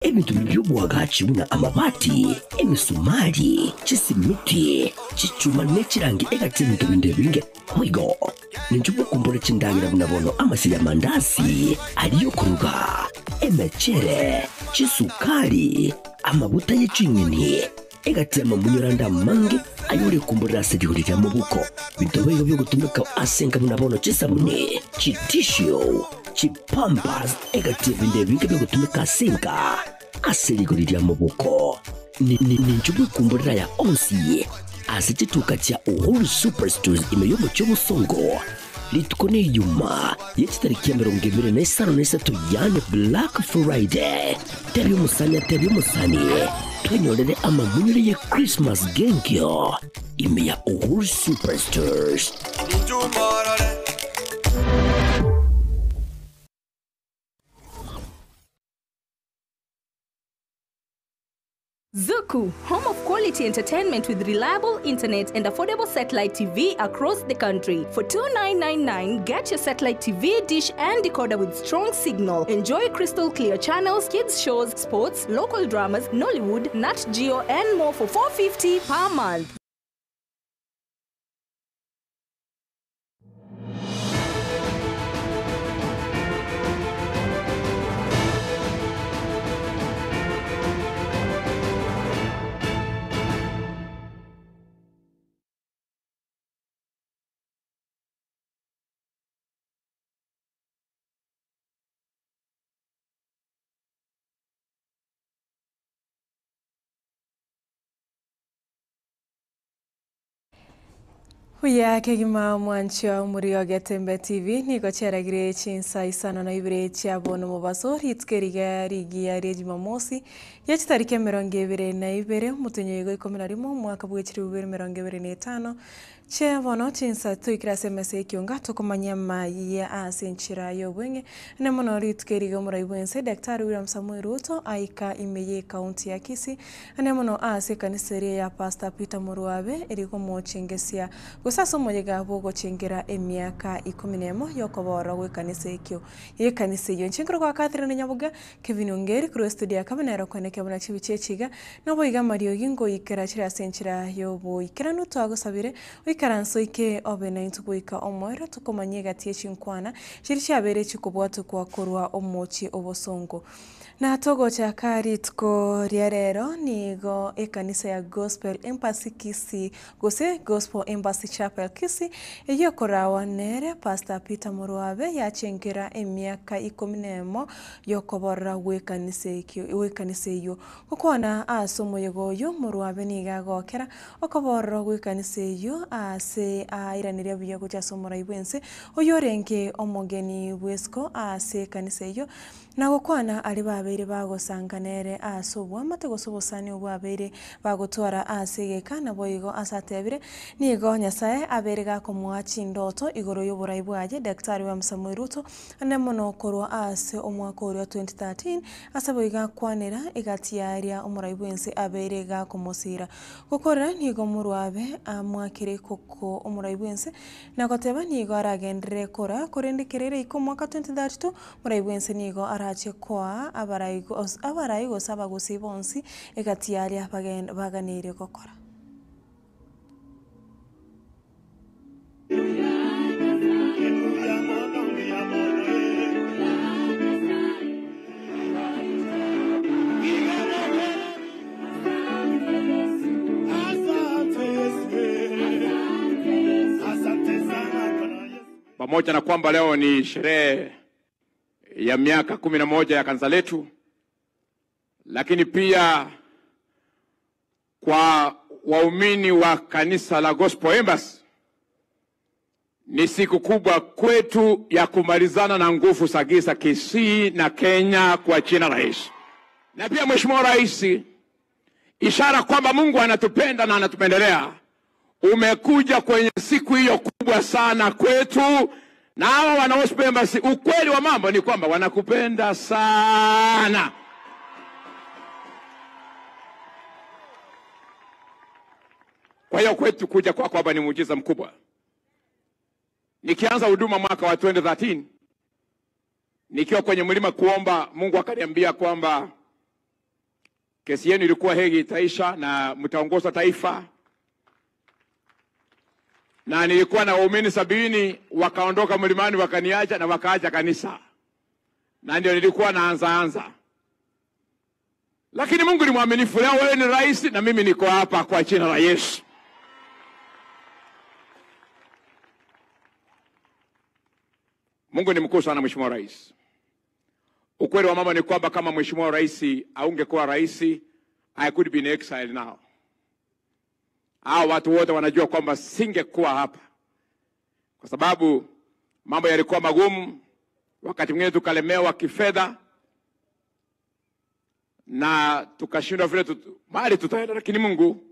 Ebinto biria bi'oboagachi buna amabati, emisumari, chisimiti, chichuma ne chirangi egati y'ebinto binde ebinge. Boigo, ninchwe mokumbore chindagera buna bono amasio y'amandasi, aria y'okoruga, emechere, chisukari, amaguta ye ching'eni, egati y'amamunyoro ande amange ayorekumborera ase rigori ri'amaboko. Binto boigo bi'ogotumeka ase enka buna bono chisabuni, chitishu, chipampers, egati y'ebinto ebinge bi'ogotumeka ase enka ase rigori ri'amaboko. Ninchwe bwekumborera aya onsi ase chituka chia Uhuru Superstores ime y'omochie obosongo, rituko n'Eyuma ye chitariki 23, yaani Black Friday. Tebia omosani atebie omosani, twenyorere amamunyore ye Christmas genkio ime ya Uhuru Superstores. Zuku, home of quality entertainment with reliable internet and affordable satellite TV across the country. For 2999, get your satellite TV, dish and decoder with strong signal. Enjoy crystal clear channels, kids shows, sports, local dramas, Nollywood, Nat Geo and more for 450 per month. Buya kegima mwanchwa omori o Getembe TV nigo chiaragire chinsa isano na ibere chia bono mobaso rituko eriga rigiya ria Jumamosi ya chitariki 22 omotenyo igo 11 omwaka bwe chilifu bibere 25 chia bono chinsa toikire ase emesa y'ekionga tokomanya amayiya ase enchera y'obweng'e na mono rituko eriga omorai bwense Daktari William Samoei Ruto aika ime y'ekaunti ya Kisii Ande mono ase ekanisa eria ya Pastor Peter Morwabe eri komochengesia gose ase omoyega bw'ogochengera emiaka ikomi nemo y'okoborwa gw'ekanisa ekio y'ekanisa eyio. Inche nkorokwa Catherine Nyaboga, Kevin Ongeri korwa estudio ya Kabene ere okoenekia buna chibicha echi iga naboigo amariogi ngoikera chire ase enchera y'oboikeranu twagosabire oikaranse oike obe naintwe goika omoerio tokomanya egati ye chinkwana chiria chiabeire chikobwatokwa korwa omochie obosongo. Na togochaka rituko ria rero nigo ekanisa ya Gospel Embassy Kisii gose Gospel Embassy Chapel Kisii eyio ekorawa nere Pastor Peter Morwabe yachengera emiaka ikomi nemo yokoborora gw'ekanisa ekio gw'ekanisa eyio. Gokwana ase omoyega oyio Morwabe nigo agokera okoborora gw'ekanisa eyio ase airaneria buya gochia ase omorai bw'ense oyio orenge omogeni bw'esiko ase ekanisa eyio. Na gokwana aria babeire bagosanga nere ase oboamate gose obosani obwo abeire bagotwara ase egeka, naboigo ase atebire, Nigo Nyasae abeire gakomoa chindoto igoro y'oborai bwaye, Daktari William Samoei Ruto, ande mono korwa ase omwaka oria 2013, ase boigo akwanera egati y'aria omorai bw'ense abeire gakomosira. Gokorera nigo morwabe amoakire koko omorai bw'ense, na goteba nigo aragenderere kora, korende kerere iko omwaka 2032, Morai bw'ense nigo arache koa abarai abarai gose abagusii bonsi egati y'aria baganeirie gokora. Pamoja na kwamba leo ni sherehe ya miaka 11 ya kanisa letu, lakini pia kwa waumini wa kanisa la Gospel Embassy ni siku kubwa kwetu ya kumalizana na nguvu za giza Kisii na Kenya kwa jina la Yesu. Na pia Mheshimiwa Rais, ishara kwamba Mungu anatupenda na anatupendelea, umekuja kwenye siku hiyo kubwa sana kwetu, na hawa wana Gospel Embassy, ukweli wa mambo ni kwamba wanakupenda sana. Kwa hiyo kwetu kuja kwako hapa ni muujiza mkubwa. Nikianza huduma mwaka wa 2013 nikiwa kwenye mlima kuomba, Mungu akaniambia kwamba Kesi yenu ilikuwa Hegi itaisha na mtaongoza taifa, na nilikuwa na waumini 70 wakaondoka mlimani wakaniacha na wakaacha kanisa, na ndio nilikuwa naanza anza. Lakini Mungu ni mwaminifu. Leo wewe ni rais na mimi niko hapa kwa jina la Yesu. Mungu ni mkuu sana, Mheshimiwa Rais. Ukweli wa mambo ni kwamba kama Mheshimiwa Rais aungekuwa rais, I could be in exile now. Hao watu wote wanajua kwamba singekuwa hapa kwa sababu mambo yalikuwa magumu, wakati mwingine tukalemewa kifedha na tukashindwa vile mahali tutaenda, lakini Mungu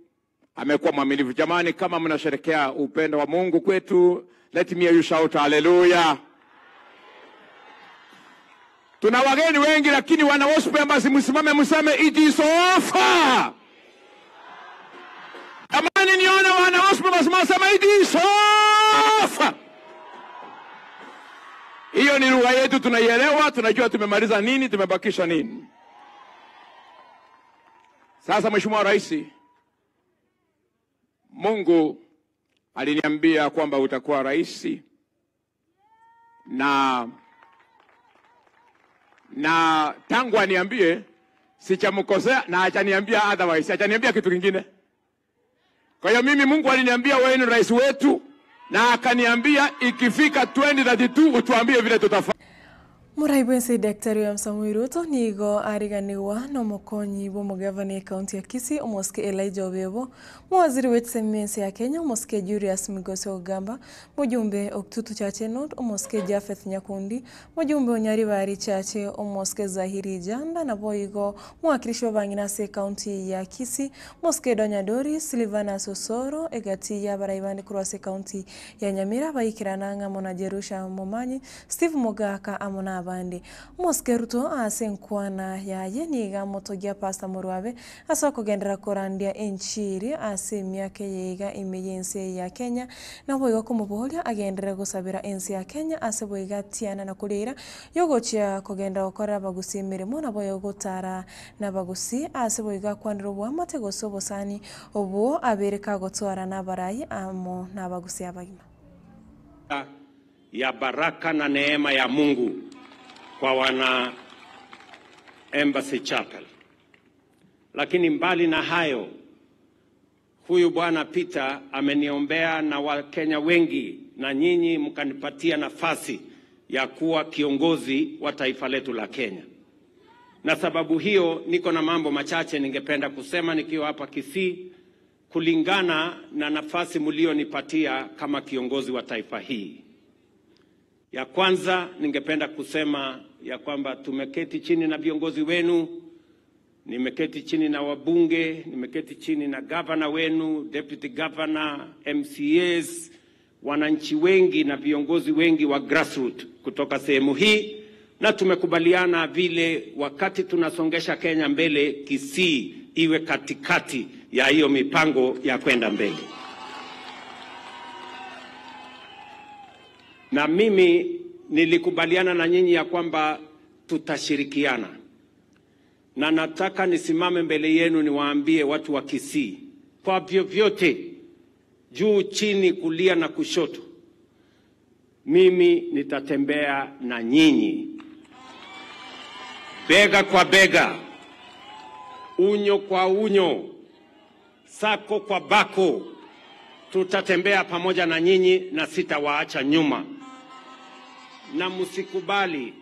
amekuwa mwaminifu. Jamani, kama mnasherekea upendo wa Mungu kwetu, let me hear you shout hallelujah. Tuna wageni wengi, lakini wana Gospel Embassy, msimame mseme it is over. Jamani, nione wana Gospel Embassy mseme it is over. Hiyo ni lugha yetu, tunaielewa, tunajua tumemaliza nini, tumebakisha nini. Sasa Mheshimiwa Rais, Mungu aliniambia kwamba utakuwa rais na tangu aniambie sichamkosea na hajaniambia otherwise, hajaniambia kitu kingine. Kwa hiyo mimi Mungu aliniambia wewe ni rais wetu, na akaniambia ikifika 2032 utuambie vile tutafanya. Mũraibu ense Daktari William Samoei Ruto nigo ariganiwa na omokonyi bwa omogavana ekaunti ya Kisii omosike Elijah Obebo, mowaziri wa echisemi ense ya Kenya omosike Julius Migosi Ogamba, mojumbe Oktutu Chache North omosike Japheth Nyakundi, mojumbe Onyaribari Chache omosike Zahiri Janda nabo igo mwakilishi wa bang'ina ase ekaunti ya Kisii omosike Donya Doris Silvanus Osoro egati ya abarai bande korwa ase ekaunti ya Nyamira baikirana ng'amo na Jerusha Momanyi, Steve Mogaka amo na abande. Omosike Ruto ase enkwana yaye niga motogia Pastor Morwabe ase okogendera korandia enchiri ase emiaka eyeiga ime ya ense ya Kenya nabo igo komoboria agenderere gosabera ense ya Kenya ase boiga atiana na koreira yogochia kogenda gokora abagusi emeremo nabo gotara na abagusi ase boiga akwanire oboamate gose obosani obwo abere kagotwara na abarai amo na abagusi abagima. Ya baraka na neema ya Mungu kwa wana Embassy Chapel. Lakini mbali na hayo, huyu Bwana Peter ameniombea na Wakenya wengi na nyinyi mkanipatia nafasi ya kuwa kiongozi wa taifa letu la Kenya. Na sababu hiyo niko na mambo machache ningependa kusema nikiwa hapa Kisii kulingana na nafasi mlionipatia kama kiongozi wa taifa hii. Ya kwanza ningependa kusema ya kwamba tumeketi chini na viongozi wenu, nimeketi chini na wabunge, nimeketi chini na gavana wenu, deputy governor, MCAs, wananchi wengi na viongozi wengi wa grassroots kutoka sehemu hii, na tumekubaliana vile wakati tunasongesha Kenya mbele, Kisii iwe katikati ya hiyo mipango ya kwenda mbele. Na mimi nilikubaliana na nyinyi ya kwamba tutashirikiana. Na nataka nisimame mbele yenu niwaambie watu wa Kisii, kwa vyovyote, juu chini, kulia na kushoto, mimi nitatembea na nyinyi bega kwa bega, unyo kwa unyo, sako kwa bako. Tutatembea pamoja na nyinyi na sitawaacha nyuma. Na msikubali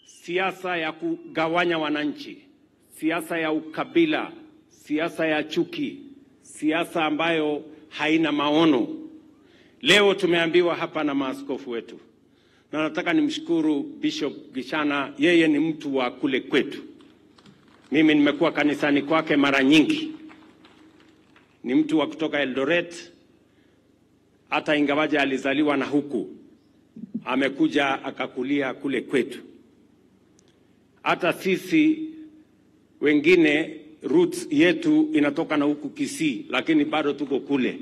siasa ya kugawanya wananchi, siasa ya ukabila, siasa ya chuki, siasa ambayo haina maono. Leo tumeambiwa hapa na maaskofu wetu, na nataka nimshukuru Bishop Gishana, yeye ni mtu wa kule kwetu. Mimi nimekuwa kanisani kwake mara nyingi. Ni mtu wa kutoka Eldoret, hata ingawaje alizaliwa na huku, amekuja akakulia kule kwetu. Hata sisi wengine roots yetu inatoka na huku Kisii, lakini bado tuko kule.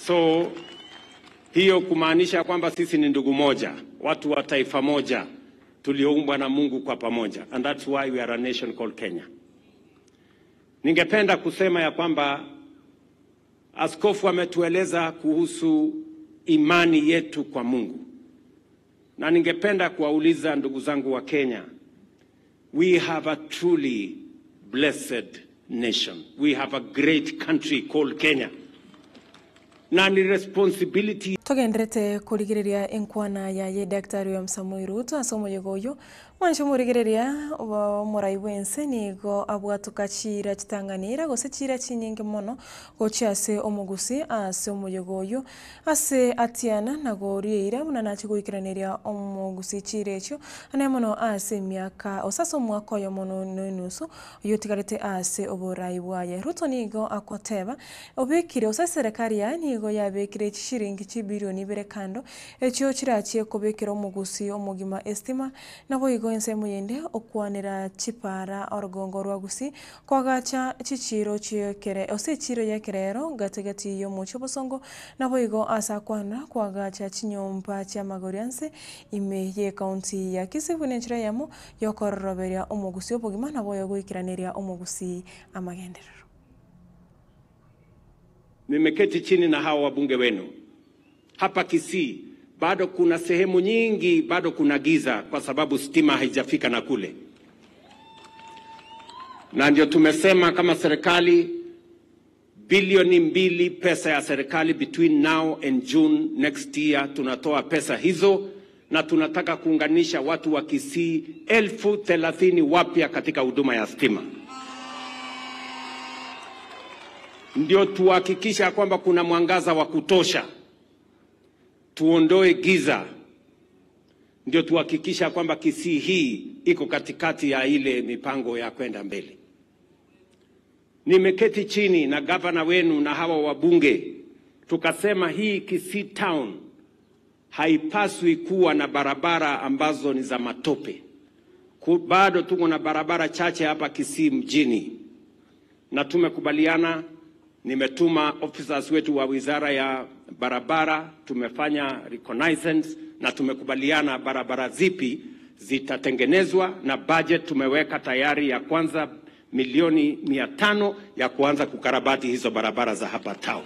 So hiyo kumaanisha kwamba sisi ni ndugu moja, watu wa taifa moja. tulioumbwa na Mungu kwa pamoja, and that's why we are a nation called Kenya. Ningependa kusema ya kwamba askofu ametueleza kuhusu imani yetu kwa Mungu, na ningependa kuwauliza ndugu zangu wa Kenya, we have a truly blessed nation. We have a great country called Kenya, na ni responsibility Togenderete korigereria enkwana yaye Daktari William Samoei Ruto ase omoyega oyo, mwanche omorigereria omorai bwa ense nigo abwatoka chiira chitang'anira gose chiira chinyinge mono gochia ase omogusi ase omoyega oyo ase atiana na gorieira buna nachi goikeraneria omogusi chiira echio ane mono ase emiaka gose ase omwaka oyomo na enusu oywo otigarete ase oborai bwaye. Ruto nigo akoteba obekire gose eserekari yaye nigo yabekire chishiringi chibilioni ibere kando echio chirachie kobekera omogusi omogima estima naboigo ensemo yende okwanera chipara orogongo rwa gusii koagacha chichiro chiekere ase echiro ya ekerero gatigati ya omochie obosongo naboigo ase akwana koagacha chinyomba chiamagori ase ime ya ekaunti ya Kisii buna enchera eyemo ya okororoberia omogusi obogima nabo oyo goikeraneria omogusi amagenderero. Nimeketi chini na hawa wabunge wenu hapa Kisii, bado kuna sehemu nyingi bado kuna giza kwa sababu stima haijafika na kule, na ndio tumesema kama serikali bilioni 2 pesa ya serikali between now and June next year, tunatoa pesa hizo na tunataka kuunganisha watu wa Kisii 30,000 wapya katika huduma ya stima, ndio tuhakikisha kwamba kuna mwangaza wa kutosha, tuondoe giza, ndio tuhakikisha kwamba Kisii hii iko katikati ya ile mipango ya kwenda mbele. Nimeketi chini na gavana wenu na hawa wabunge, tukasema hii Kisii town haipaswi kuwa na barabara ambazo ni za matope. Bado tuko na barabara chache hapa Kisii mjini, na tumekubaliana. Nimetuma officers wetu wa wizara ya barabara, tumefanya reconnaissance na tumekubaliana barabara zipi zitatengenezwa, na budget tumeweka tayari ya kwanza milioni 500 ya kuanza kukarabati hizo barabara za hapa town.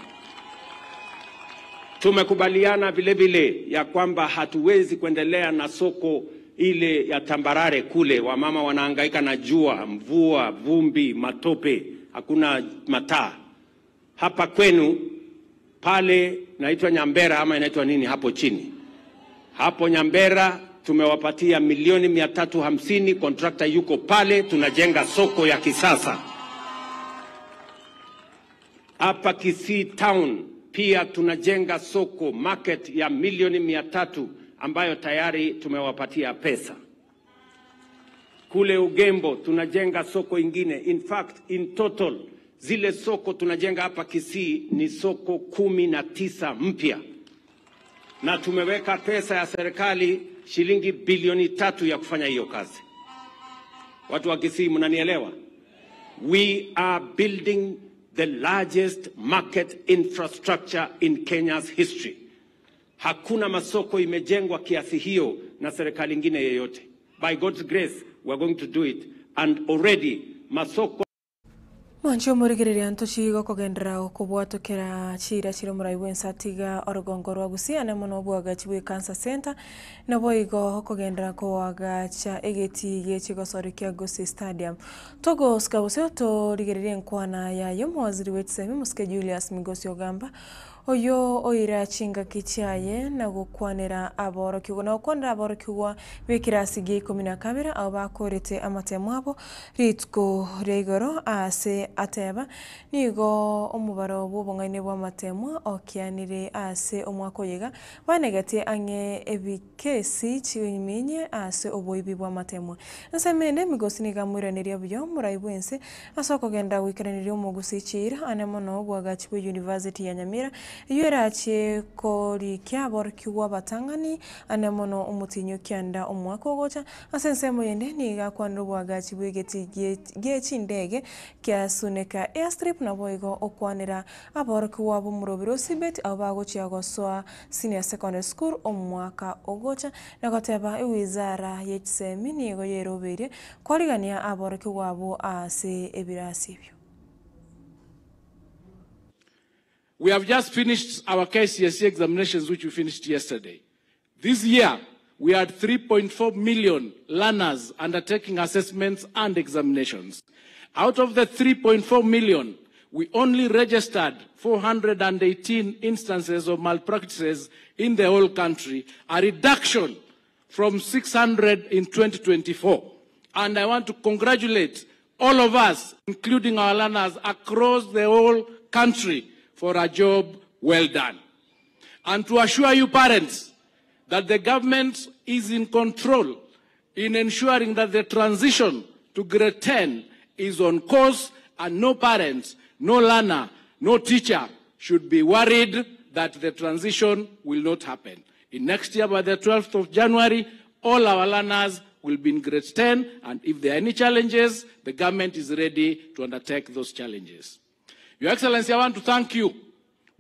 Tumekubaliana vile vile ya kwamba hatuwezi kuendelea na soko ile ya tambarare kule, wamama wanahangaika na jua, mvua, vumbi, matope, hakuna mataa. Hapa kwenu pale naitwa Nyambera ama inaitwa nini hapo chini, hapo Nyambera tumewapatia milioni 350, kontrakta yuko pale, tunajenga soko ya kisasa. Hapa Kisii town pia tunajenga soko market ya milioni 300 ambayo tayari tumewapatia pesa. Kule Ugembo tunajenga soko ingine. In fact, in total zile soko tunajenga hapa Kisii ni soko 19 mpya, na tumeweka pesa ya serikali shilingi bilioni 3 ya kufanya hiyo kazi. Watu wa Kisii mnanielewa? We are building the largest market infrastructure in Kenya's history. Hakuna masoko imejengwa kiasi hiyo na serikali ingine yeyote. By God's grace we are going to do it, and already masoko Mwanche omorigereria ntochi gokogenderera okobwatokera chiira chire omorai bwa ense atiga orogongo rwa Gusii ane mono obwagachi bwa Cancer Center nabo igo okogenderera koagacha egeti giechigosori kia Gusii Stadium. Togosika gose torigereria enkwana yaye omowaziri bwa echisemi Mosike Julius Migosi Ogamba oyo oira chingaki chiaye na gokwanera aborokigwa na gokwanera aborokigwa ba ekirasi gia 12 abo bakorete amatemo abo rituko ria igoro ase ateba nigo omobaro bwa obong'aini bwa amatemo okianire ase omwaka oyo iga banegetie ang'e ebikesi chiminye ase oboibi bwa amatemo. Ensemo ende Migosi nigo amoiraneria buya omorai bwa ense ase okogenda goikeraneria omogusi chiira ane mono obwagachi bwa university ya Nyamira. Eyio erachie korikia aborokigwa abatang'ani ane mono omotienyi o kianda omwaka ogocha. Ase ensemo yende nigo akwanire oboagachi bw'egeti gie chindege kia Suneka Airstrip naboigo okwanera aborokigwa b'omorobiri o Sibet abwo bagochia gosoa Senior Secondary School omwaka ogocha na goteba ewizara ye chisemi nigo yerobeire kwarigania aborokigwa abwo ase ebirasi ebio. We have just finished our KCSE examinations, which we finished yesterday. This year, we had 3.4 million learners undertaking assessments and examinations. Out of the 3.4 million, we only registered 418 instances of malpractices in the whole country, a reduction from 600 in 2024. And I want to congratulate all of us, including our learners across the whole country, for a job well done. And to assure you, parents, that the government is in control in ensuring that the transition to grade 10 is on course and no parents, no learner, no teacher should be worried that the transition will not happen. In next year, by the 12th of January, all our learners will be in grade 10, and if there are any challenges, the government is ready to undertake those challenges. Your Excellency, I want to thank you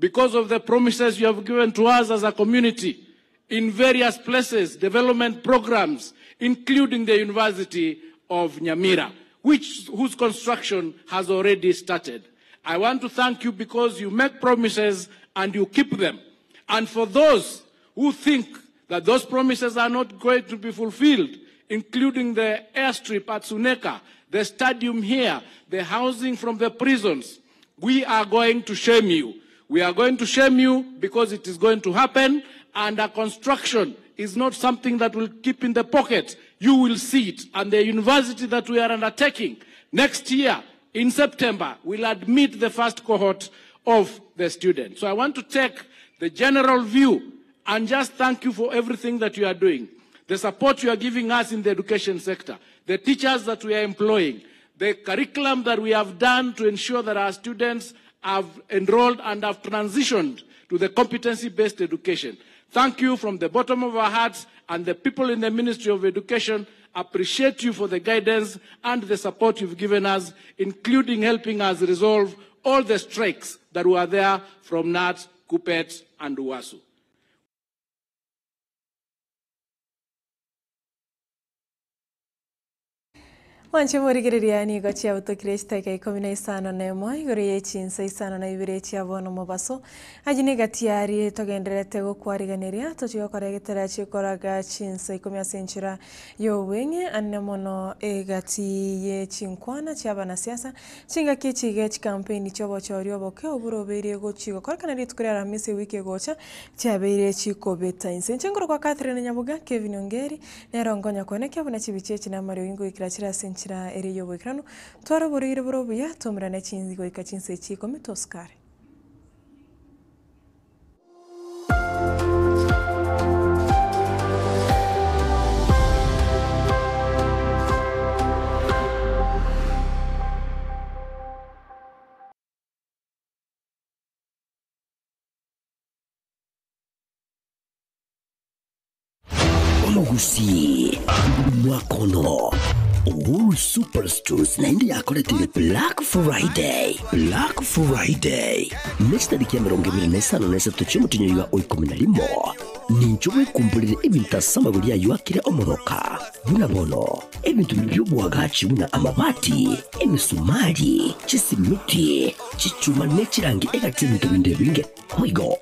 because of the promises you have given to us as a community in various places, development programs, including the University of Nyamira, which, whose construction has already started. I want to thank you because you make promises and you keep them. And for those who think that those promises are not going to be fulfilled, including the airstrip at Suneka, the stadium here, the housing from the prisons, we are going to shame you. We are going to shame you because it is going to happen, and a construction is not something that will keep in the pocket. You will see it. And the university that we are undertaking next year in September will admit the first cohort of the students. So I want to take the general view and just thank you for everything that you are doing. The support you are giving us in the education sector, the teachers that we are employing, the curriculum that we have done to ensure that our students have enrolled and have transitioned to the competency-based education. Thank you from the bottom of our hearts, and the people in the Ministry of Education appreciate you for the guidance and the support you've given us, including helping us resolve all the strikes that were there from NAT, KUPPET, and UASU. Mwanche morigereria nigo chiabutokire chidakika ikomi na isano na emo igoro ye chinsa isano na ibere chia bono mobaso aye niga tiari togendererete gokwariganeria tochie gokora egetera chikoraga chinsa ikomi ase enchera ya obweng'e ane mono egati ye chinkwana chia abanasiasa chingaki echiga chikampeni chia obochori oboke oburobeire gochi gokorekana rituko ria Alhamisi ewiki egocha chiabeire chikobeta inse. Inche nkorokwa Catherine Nyabuga, Kevin Ongeri, nero nkonya koenekia buna chibicha echi namariogi ngoikera chire ase enchera ere y'oboikeranu, tware oborwaire bore obuya, twaumerane chinsi goika chinsa echi ikomi tosikare. Omogusii mwakono Uhuru Superstores naende yakoretire Black Friday. Black Friday ne chitariki emerongo ebere na isano na isato chi'omotienyi oiga o ikomi na rimo. Nincho bwekumborere ebinto ase amagori ayio akire omoroka, buna bono ebinto biria bi'oboagachi buna amabati, emisumari, chisimiti, chichuma ne chirangi egati ebinto binde ebinge. Boigo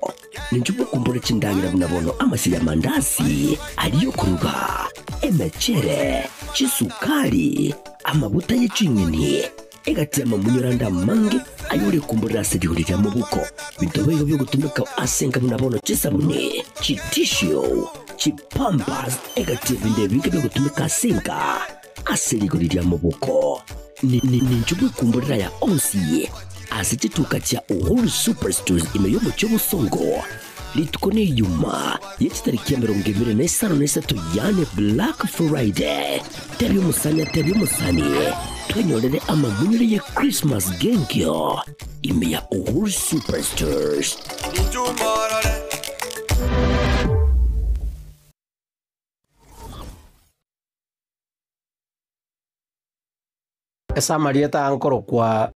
nincho bwekumborere chindagera buna bono amasiri amandasi aria okoruga, emechere, chisukari, amaguta ye ching'eni, egati y'amamunyoro ande amange ayorekumborera ase rigori ria mobuko. Binto boigo biogotumeka ase enka buna bono chisabuni, chitissue, chipampers, egati ebinto ebinge biogotumeka ase enka ase rigori ria mobuko. Nincho bwekumborera aya onsi ase chituka chia Uhuru Superstores ime y'omochie obosongo. Rituko n'Eyuma ye chitariki emerongo ebere na isano na isato yaani Black Friday. Tebia omosani atebie omosani. Twenyorere amamunyore ye Christmas genkio ime ya Uhuru Superstores. Ase amarieta aa nkorokwa.